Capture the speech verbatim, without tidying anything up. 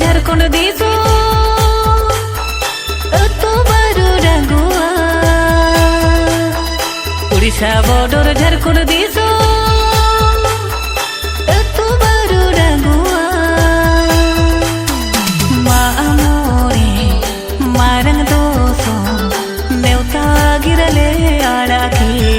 ᱡᱷᱟᱲᱠᱷᱚᱸᱰ ᱫᱤᱥᱚᱢ ᱟᱹᱛᱩ ᱵᱟᱹᱨᱩ ᱰᱟᱸᱜᱩᱣᱟ, ᱩᱲᱤᱥᱥᱟ border ᱡᱷᱟᱲᱠᱷᱚᱸᱰ ᱫᱤᱥᱚᱢ ᱟᱹᱛᱩ ᱵᱟᱹᱨᱩ ᱰᱟᱸᱜᱩᱣᱟ, ᱢᱟᱜ ᱢᱚᱬᱮ ᱢᱟᱨᱟᱝ ᱫᱚᱥᱚᱢ ᱱᱮᱣᱛᱟ ᱜᱤᱨᱟᱹᱞᱮ ᱟᱲᱟᱜ ᱠᱮᱫ᱾